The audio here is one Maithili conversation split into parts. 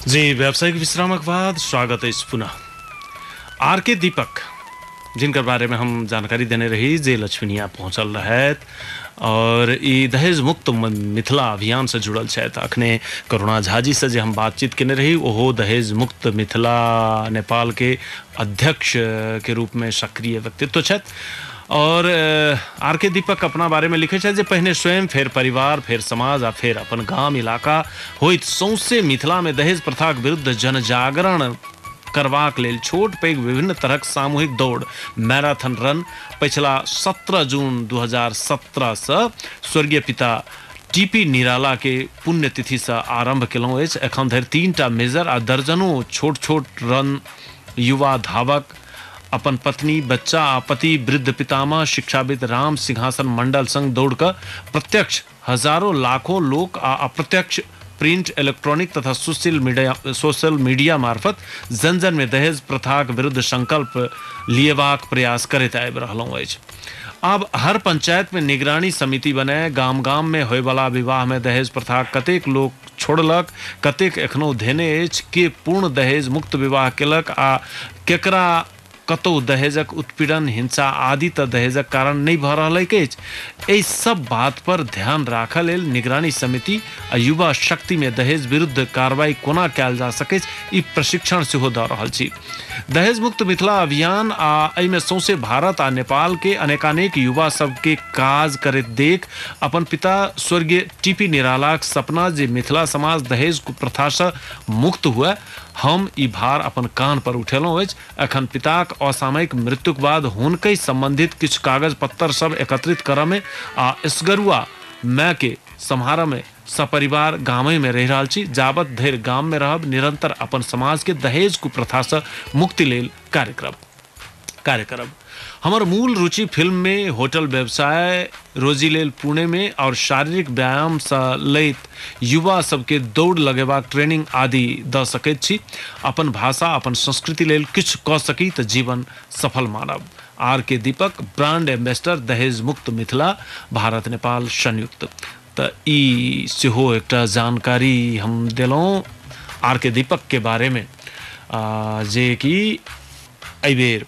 जी, व्यावसायिक विश्रामक बाद स्वागत अछि पुनः। आर के दीपक जिनकर बारे में हम जानकारी देने रही जे लक्ष्मीनिया पहुँचल रहथि और ई दहेज मुक्त मिथिला अभियान से जुड़ल छथि। अखने करुणा झा जी से जे हम बातचीत केने रही ओहो दहेज मुक्त मिथिला नेपाल के अध्यक्ष के रूप में सक्रिय व्यक्तित्व छथि। और आर के दीपक अपना बारे में लिखे छथि जे पहिने स्वयं, फेर परिवार, फेर समाज आ फेर अपन गाम इलाका होइत सौंसे मिथिला में दहेज प्रथाक विरुद्ध जनजागरण करबाक लेल छोट पैघ विभिन्न तरहक सामूहिक दौड़ मैराथन रन पछिला 17 जून 2017 से स्वर्गीय पिता टीपी निराला के पुण्यतिथि से आरंभ केलहुँ अछि। एखन धरि 3टा मेजर आ दर्जनों छोट छोट रन युवा धावक अपन पत्नी, बच्चा आ पति, वृद्ध पितामह, शिक्षाविद राम सिंहासन मंडल संग दौड़ कऽ प्रत्यक्ष हजारों लाखों लोक आ अप्रत्यक्ष प्रिंट, इलेक्ट्रॉनिक तथा सोशल मीडिया मार्फत जन जन में दहेज प्रथाक विरुद्ध संकल्प लिएबाक प्रयास करैत आबि रहलहुँ अछि। आब हर पंचायत में निगरानी समिति बने, गाम गाम में होयवला विवाह में दहेज प्रथा कतेक लोक छोड़लक, कतेक एखनो धेने अछि, के पूर्ण दहेज मुक्त विवाह केलक आ केकरा कतौ दहेजक उत्पीड़न, हिंसा आदि तऽ दहेजक कारण नहि भऽ रहलैक अछि। एहि सब बात पर ध्यान राखऽ लेल निगरानी समिति आ युवा शक्ति में दहेज विरुद्ध कार्रवाई कोना कयल जा सकैछ ई प्रशिक्षण सेहो दऽ रहल छी। दहेज मुक्त मिथिला अभियान आ एहिमे सौंसे भारत आ नेपाल के अनेकानेक युवा सबके काज करैत देख अपन पिता स्वर्गीय टीपी निरालाक सपना जे मिथिला समाज दहेज प्रथासँ मुक्त हुए, हम ई भार अपन कान पर उठेलहुँ अछि। एखन पिताक असामयिक मृत्युक बाद हुनके संबंधित किछु कागज पत्तर सब एकत्रित करऽ में आ एसगरुआ माय के सम्हारऽ में सपरिवार गामे में रहि रहल छी। जाबत धरि गाम में रहब निरंतर अपन समाज के दहेज कुप्रथा से मुक्ति लेल कार्य करब। हमर मूल रुचि फिल्म में, होटल व्यवसाय, रोजी लेल पुणे में और शारीरिक व्यायाम से लैत युवा सबके दौड़ लगेबाक ट्रेनिंग आदि दऽ सकैत छी। अपन भाषा, अपन संस्कृति लेल किछु कऽ सकी तऽ जीवन सफल मानब। आर के दीपक, ब्रांड एम्बेसडर, दहेज मुक्त मिथिला, भारत नेपाल संयुक्त। तऽ ई सेहो एकटा जानकारी हम देलहुँ आर के दीपक के बारे में, जे कि एहिबेर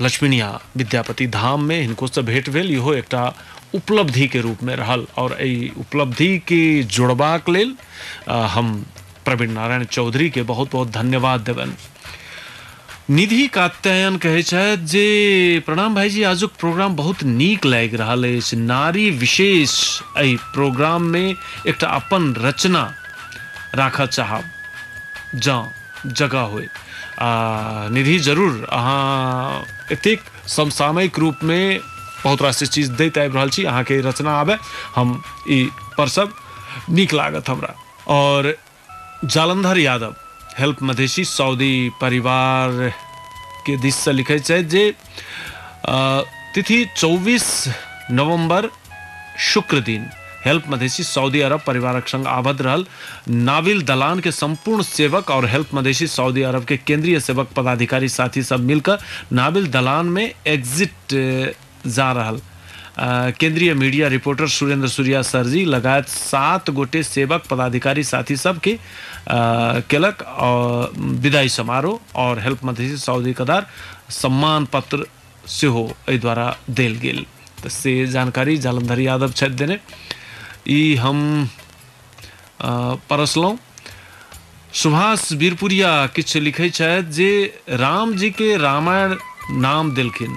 लक्ष्मीनिया विद्यापति धाम में हिनको से भेंट भेल। इहो एकटा उपलब्धि के रूप में रहल और एहि उपलब्धि के जोड़बाक लेल हम प्रवीण नारायण चौधरी के बहुत बहुत धन्यवाद देबनि। निधि कात्यायन कहै छथि जे प्रणाम भाईजी, आजुक प्रोग्राम बहुत नीक लागि रहल अछि। नारी विशेष एहि प्रोग्राम में एकटा अपन रचना राखऽ चाहब जँ जगह होय। निधि जरूर, अहाँ एतेक समसामयिक रूप में बहुत रास चीज दैत आबि रहल छी, अहाँके रचना आबे हम ई परसब, नीक लागत हमरा। और जालंधर यादव हेल्प मधेशी सऊदी परिवार के दिस से लिखै छथि जे तिथि 24 नवंबर शुक्र दिन हेल्प मधेशी सऊदी अरब परिवारक संग आबद्ध रहल नाविल दलान के संपूर्ण सेवक और हेल्प मधेशी सऊदी अरब के केंद्रीय सेवक पदाधिकारी साथी सब मिलकर नाविल दलान में एग्जिट जा रहल केंद्रीय media reporter Surendra Surya sir ji लगायत 7 गोटे सेवक पदाधिकारी साथी सबके केलक और विदाई समारोह और हेल्प मधेशी सऊदी कदार सम्मान पत्र सेहो एहि द्वारा देल गेल। तऽ से जानकारी जालंधर यादव छथि देने, ई हम परसलहुँ। सुभाष वीरपुरिया किछु लिखै छथि जे राम जी के रामायण नाम देलखिन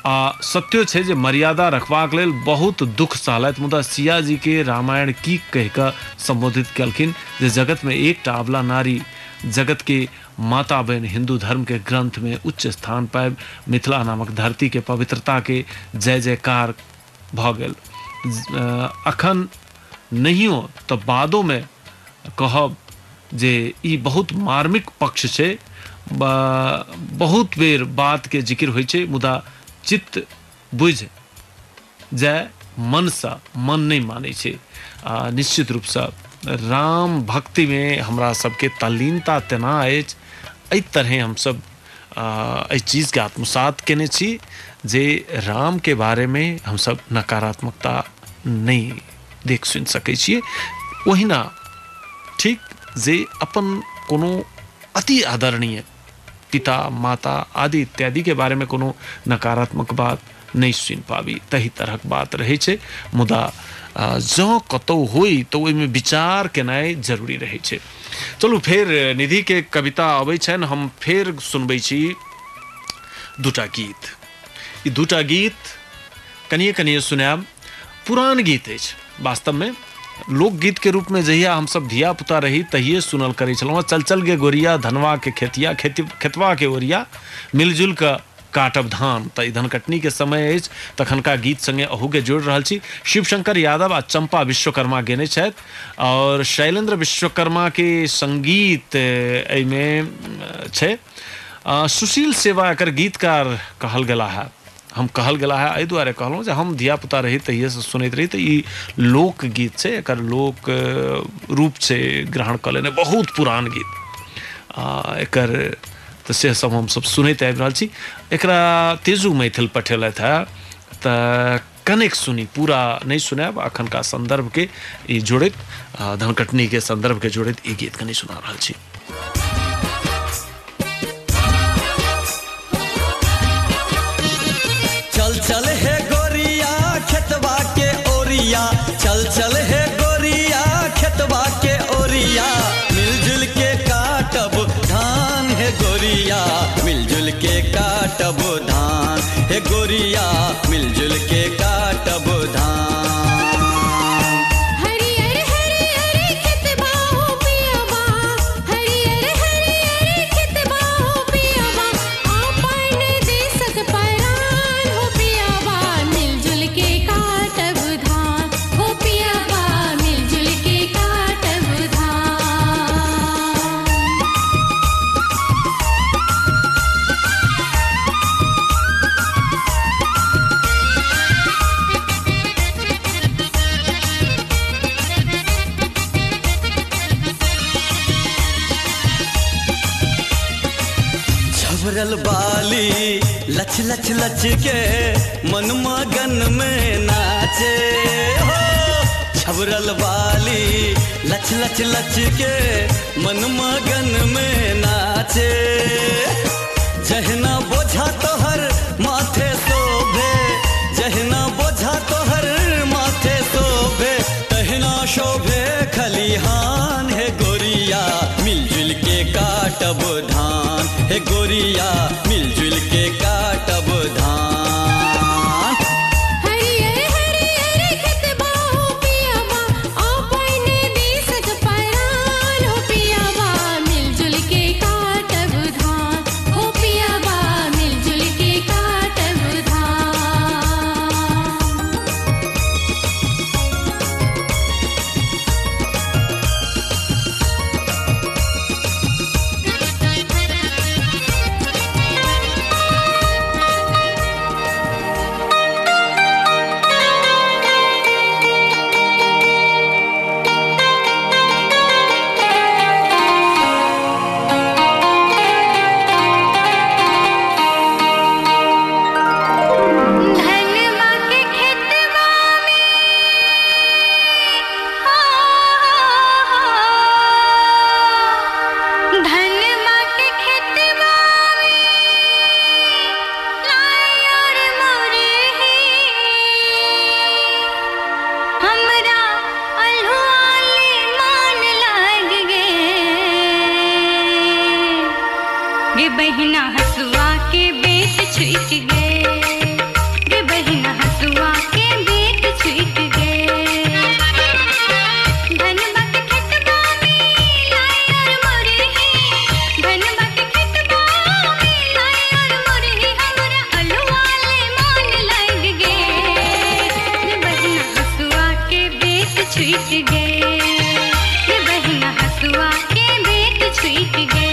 आ सत्यो छै जे मर्यादा रखबाक लेल बहुत दुख सहलथि, मुदा सिया जी के रामायण की कहि कऽ संबोधित केलखिन जे जगत में एकटा अबला नारी जगत के माता बनि हिंदू धर्म के ग्रंथ में उच्च स्थान पाबि मिथिला नामक धरती के पवित्रता के जय जयकार भऽ गेल। अखन नहियो तऽ बादो में कहब जे ई बहुत मार्मिक पक्ष छै। बहुत बेर बात के जिक्र होइ छै मुदा चित्त बुझि जाय मनसँ मन नहि मानै छै। आ निश्चित रूपसँ राम भक्ति में हमरा सबके तल्लीनता तेना अछि, एहि तरहे हमसब एहि चीजके आत्मसात केने छी जे राम के बारे में हमसब नकारात्मकता नहि देख सुनि सकै छियै। ओहिना ठीक जे अपन कोनो अति आदरणीय पिता माता आदि इत्यादि के बारे में कोनो नकारात्मक बात नहीं सुनि पाबी, तही तरहक बात रहै छै। मुदा जँ कतौ होई तो ओहिमे विचार केनाइ जरूरी रहै छै। चलू फेर निधि के कविता अबै छनि, हम फेर सुनबै छी दूटा गीत। ई दूटा गीत कनिए कनिए सुनायब। पुरान गीत अछि, वास्तवमे लोकगीत के रूप में जहिया हम सब धिया पुता रही तहिए सुनल करै छलहुँ। चल चल गे गोरिया धनवा के खेतिया खेती खेतवा के ओरिया मिलजुल कऽ काटब धान। तऽ ई धनकटनी के समय अछि, तखनका गीत संगे अहूके जोड़ि रहल छी। शिवशंकर यादव आ चंपा विश्वकर्मा गेने छथि और शैलेंद्र विश्वकर्मा के संगीत एहिमे छै। सुशील सेवा एकर गीतकार कहल गेला है। हम कहल गेला है एहि दुआरे कहलहुँ जे हम धियापुता रही तहिएसँ सुनैत रही, तऽ ई लोकगीत छै, एकर लोक रूप छै ग्रहण कऽ लेने बहुत पुरान गीत एकर, तऽ से सब हमसब सुनैत आबि रहल छी। एकरा तेजू मैथिल पठेलथि है, तऽ कनेक सुनी, पूरा नहि सुनायब। अखनका संदर्भके ई जोड़ैत, धनकटनीके संदर्भके जोड़ैत ई गीत कनि सुना रहल छी। चल चल हे गोरिया खेतवा के ओरिया, चल चल हे गोरिया खेतवा के ओरिया, मिलजुल के काटब धान हे गोरिया, मिलजुल के काटब धान हे गोरिया, मिलजुल के काटब धान। हरियर हरियर खेतबा हो पियबा, हरियर हरियर खेतबा हो पियबा, आपन देशक परान हो पियबा, मिलजुल के काटब धान हो पियबा, मिलजुल के काटब धान। छबरल बाली लच लच लच के मन मगन में नाचे हो, छबरल बाली लच लच लच के मन मगन में नाचे, जहना बोझा तोहर माथे शोभे, जहना बोझा तोहर माथे शोभे, तहना शोभे खलिहान हे गोरिया, मिलजुल के काटब धान हे गोरिया, मिलजुल के काटब धान। हरियर हरियर खेतबा हो पियबा, आपन देशक परान हो पियबा, मिलजुल के काटब धान हो पियबा, मिलजुल के काटब धान। धनवा के खेतवा में धनवा के खेतवा में लाई और मुरही, हमरा अल्हुआले मान लाग गे, गे बहिना हसुआ के बेट छूट गे, गे बहिना हसुआ के बेट छूट गे। धनवा के खेतवा में लाई और मुरही, धनवा के खेतवा में लाई और मुरही, हमरा अल्हुआले मान लाग गे, गे बहिना हसुआ के बेट छूट गे, गे बहिना हसुआ के बेट छूट गे।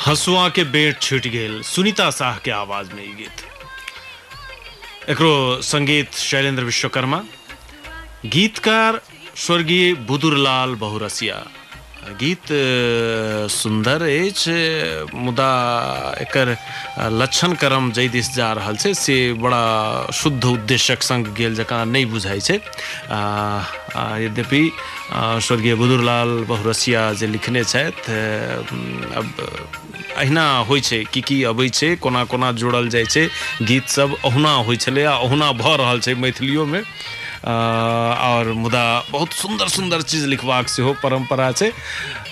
हंसुआ के बेट छूट गेल, सुनीता साह के आवाज में ई गीत। एकरो संगीत शैलेंद्र विश्वकर्मा, गीतकार स्वर्गीय बुदुरलाल बहुरसिया। गीत सुंदर अछि, मुदा एकर लक्षण क्रम जाहि दिस जा रहल छै से बड़ा शुद्ध उद्देश्यक संग गेल जकाँ नहि बुझाइ छै। यद्यपि स्वर्गीय बुदुरलाल बहुरसिया जे लिखने छथि, अब अहिना होइ छै की की अबै छै, कोना कोना जोड़ल जाइ छै, गीत सब अहुना होइ छलै आ अहुना भऽ रहल छै मैथिलियोमे। और मुदा बहुत सुन्दर सुन्दर चीज लिखबाक सेहो परम्परा छै,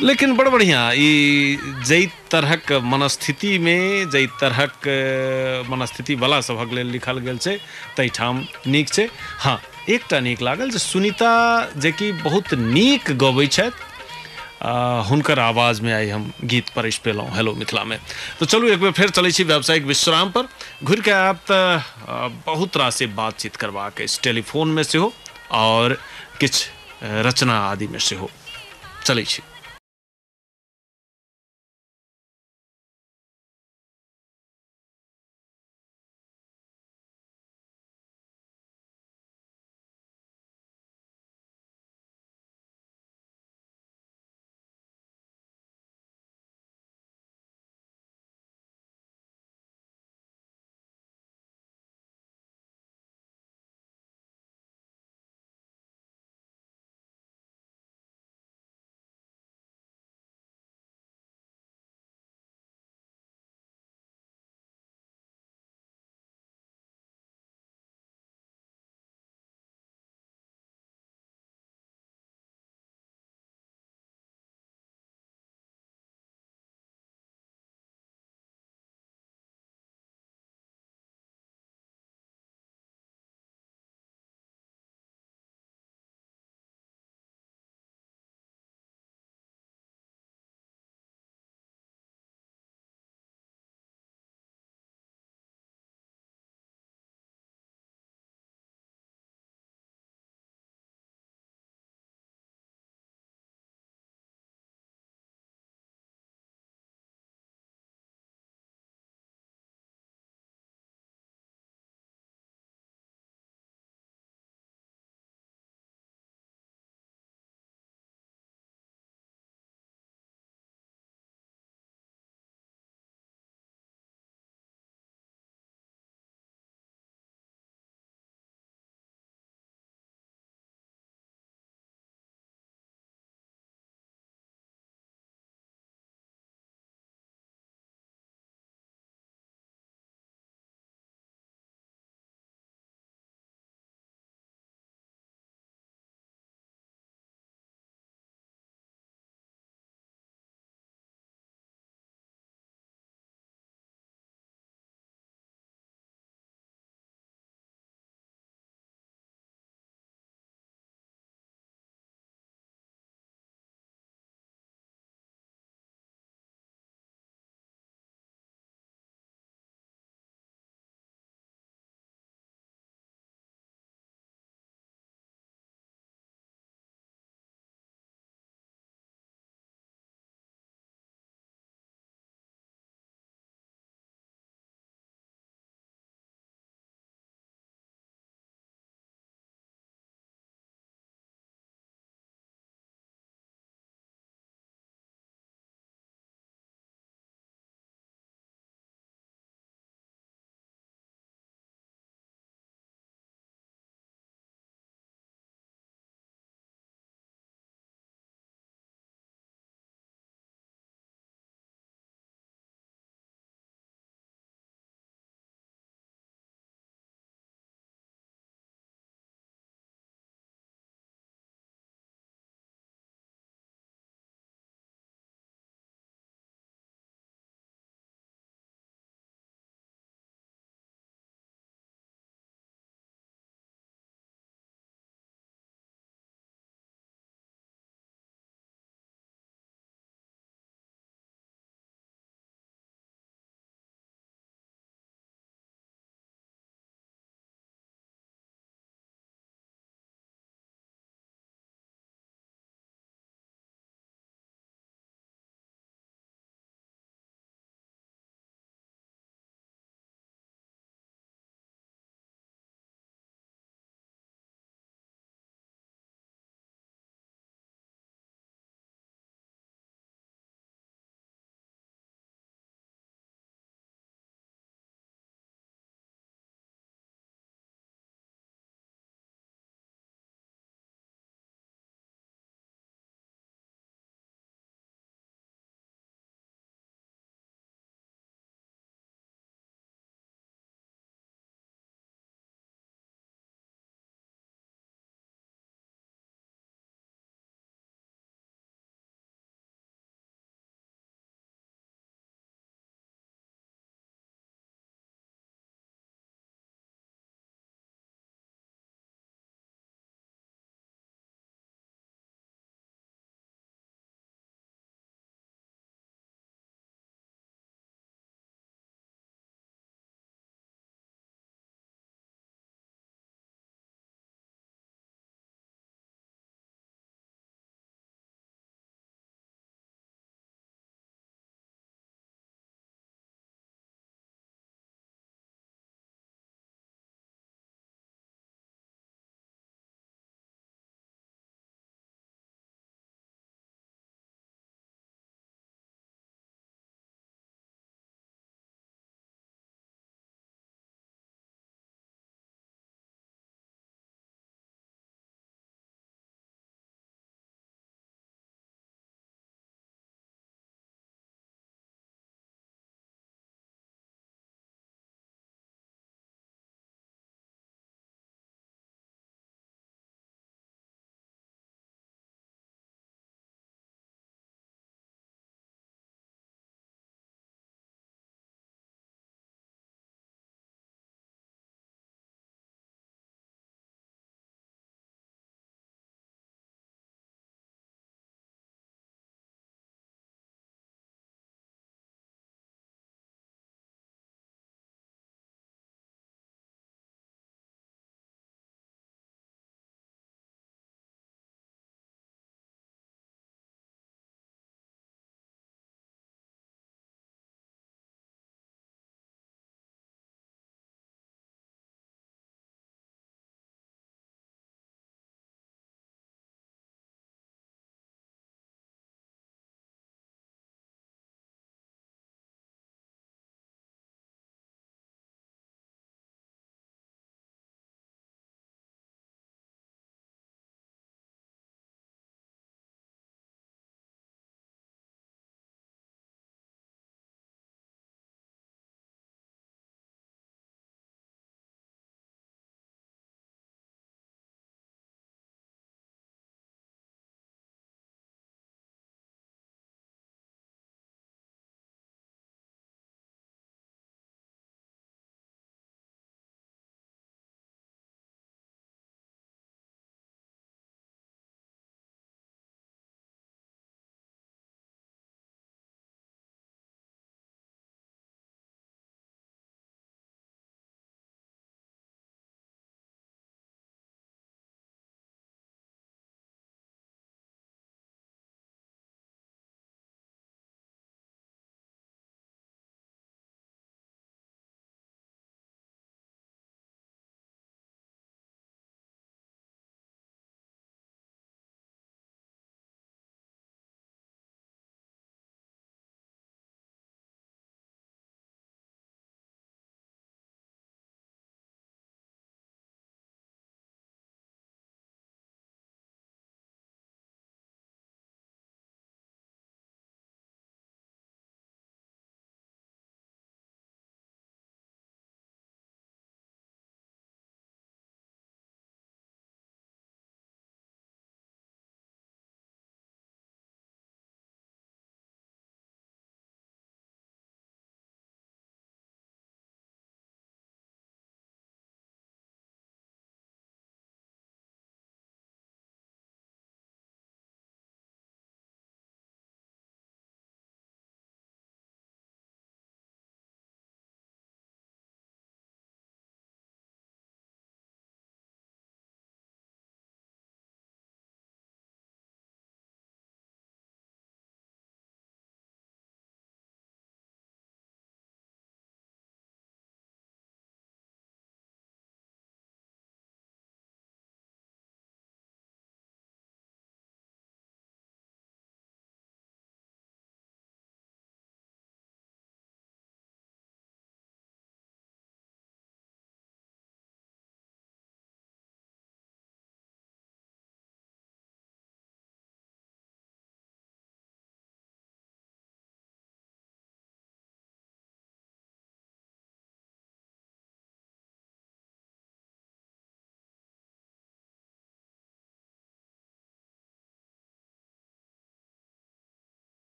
लेकिन बड़ बढ़िआँ ई जाहि तरहक मनस्थितिमे, जाहि तरहक मनस्थिति वाला सभक लेल लिखल गेल छै ताहिठाम नीक छै। हाँ, एकटा नीक लागल जे सुनीता जेकि बहुत नीक गबै छथि, हुनकर आवाजमे आइ हम गीत परसि पेलहुँ हेलो मिथिलामे। तो चलू एक बेर फेर चलै छी व्यावसायिक विश्राम पर, घुरि कऽ आयब तऽ बहुत रास बातचीत करबाक अछि टेलीफोनमे सेहो और किछु रचना आदिमे सेहो। चलै छी।